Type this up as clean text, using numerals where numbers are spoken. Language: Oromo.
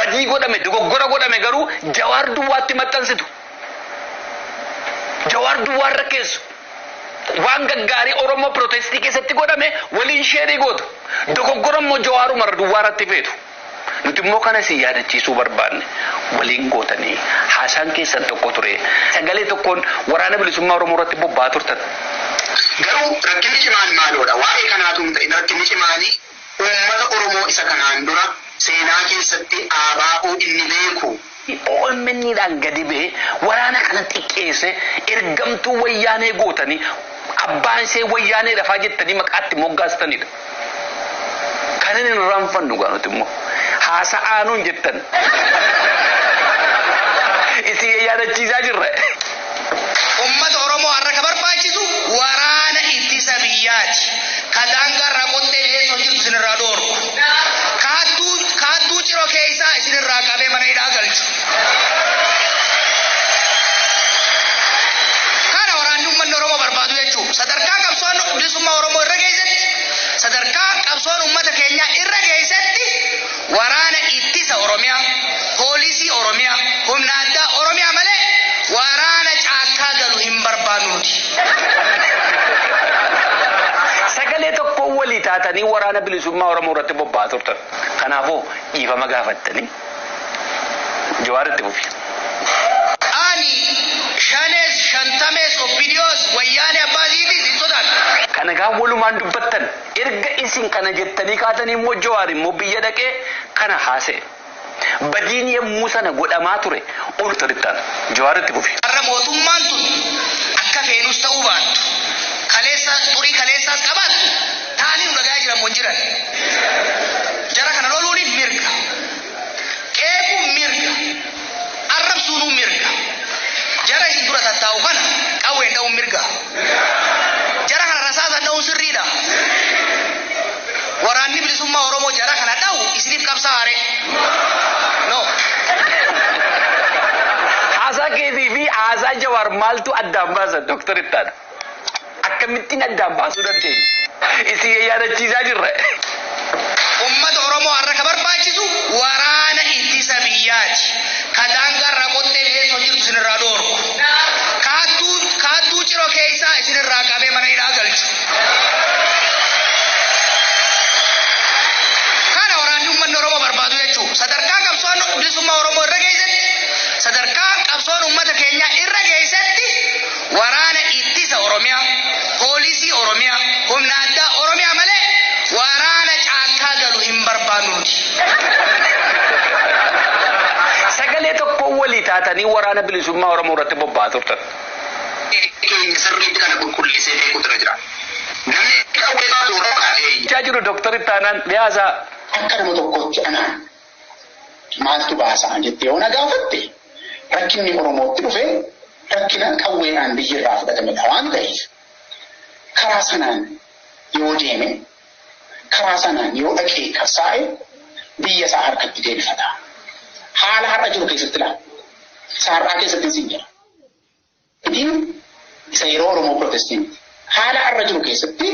Badii godhame, dogoggora godhame garuu Jawaar duwwaatti maxxansitu. Jawaar duwwaa rakkeessu. Waan gaggaarii Oromoo protestii keessatti godhame waliin share gootu. Dogoggora immoo Jawaaruma duwwaa irratti feetu. Nuti immoo kana si yaadachiisuu barbaanne. Waliin gootanii haasaan keessan tokko ture. Sagalee tokkoon waraana bilisummaa Oromoo irratti bobba'aa turtan. Garuu rakkinni cimaan maaloodha? Waa'ee kanaatu hin ta'in, rakkinni cimaanii uummata Oromoo isa kanaan dura seenaa keessatti ABO inni beeku. OMN-dhaan gadi ba'ee waraana kana xiqqeesse, ergamtuu wayyaanee gootanii, abbaan ishee wayyaanee lafaa jettanii maqaatti moggaastanidha. Kan inni irraanfannu gaa nuti immoo haasa'aa nuun jettan. Isin yaadachiisaa jirra. Uummata Oromoo har'a ka barbaachisu waraana ittisa biyyaati. Ka daangaarraa qottee dhiyeessoo jirtu isinirraa dhoorku. Kaattuu ciroo keessaa isinirraa qabee mana hidhaa galchu. Kana waraanni uummanni Oromoo barbaadu jechuudha. Sadarkaa qabsoon bilisummaa Oromoo irra geessetti, sadarkaa qabsoon uummata keenyaa irra geessetti, waraana ittisa Oromiyaa, poolisii Oromiyaa, humna addaa Oromiyaa malee waraana caakkaa galu hin barbaannu nuti. Sagalee tokko walii taatanii waraana bilisummaa Oromoo irratti bobba'aa turtan. Kanaafuu dhiifama gaafattanii Jawaaritti fufi. Ani shanees, shantamees, oppidiyoos, wayyaanee abbaasiitis hin sodaadhu. Kana gaa walumaan dubbattan. Erga isin kana jettanii kaatanii immoo Jawaar immoo biyya dhaqee kana haasa'e. Badiin yommuu sana godhamaa ture ol tarittaan Jawaaritti fufi. Har'a mootummaan tun akka feenus ta'uu baattu, kaleessa xurii kaleessaas qabaattu, taanii nu dhagaa jiran moo hin jiran? Jara kana loluun mirga. Qeequun mirga. Arrabsuunuu mirga. Jara isin dura tattaa'u kana qawween dha'uun mirga. Jara kana rasaasaan dha'uun sirriidha. Waraanni bilisummaa Oromoo jara kana dha'u isiniif qabsaa'are. No. Haasaa keetii fi haasaa Jawaar maaltu addaan baasa, Dooktar Ittaana? Akkamittiin addaan baasuu dandeenya? Isin yaadachiisaa jirra. Uummata Oromoo har'a ka barbaachisu waraana ittisa biyyaati. Ka daangaarraa qottee dhiyeessoo jirtu isinirraa dhoorku. Kaattuu ciroo keessaa isinirraa qabee mana hidhaa galchu. Kana waraanni uummanni Oromoo barbaadu jechuudha. Sadarkaa qabsoon bilisummaa Oromoo irra geessetti, sadarkaa qabsoon uummata keenyaa irra geessetti, waraana ittisa Oromiyaa, poolisii Oromiyaa, humna addaa Oromiyaa malee waraana caakkaa galu hin barbaannu nuti. Sagalee tokko walii taatanii waraana bilisummaa Oromoo irratti bobba'aa turtan. Keenya sirriitti kana qulqulleessee beekuutu irra jira. Namni qawwee baatu Oromoodha. Jechaa jiru Dooktar Ittaanaan dhiyaasaa. Akka nama tokkotti anaan maaltu baasaa jettee yoo na gaafatte, rakkinni Oromootti dhufe rakkina qawweedhaan biyyirraa fudhatamedha waan ta'eef, karaa sanaan yoo deeme, karaa sanaan yoo dhaqee qabsaa'e, biyya isaa harkatti deebifata. Haala har'a jiru keessatti laala. Isa har'aa keessatti siin jira. Itiin isa yeroo Oromoo protestii miti. Haala har'a jiru keessatti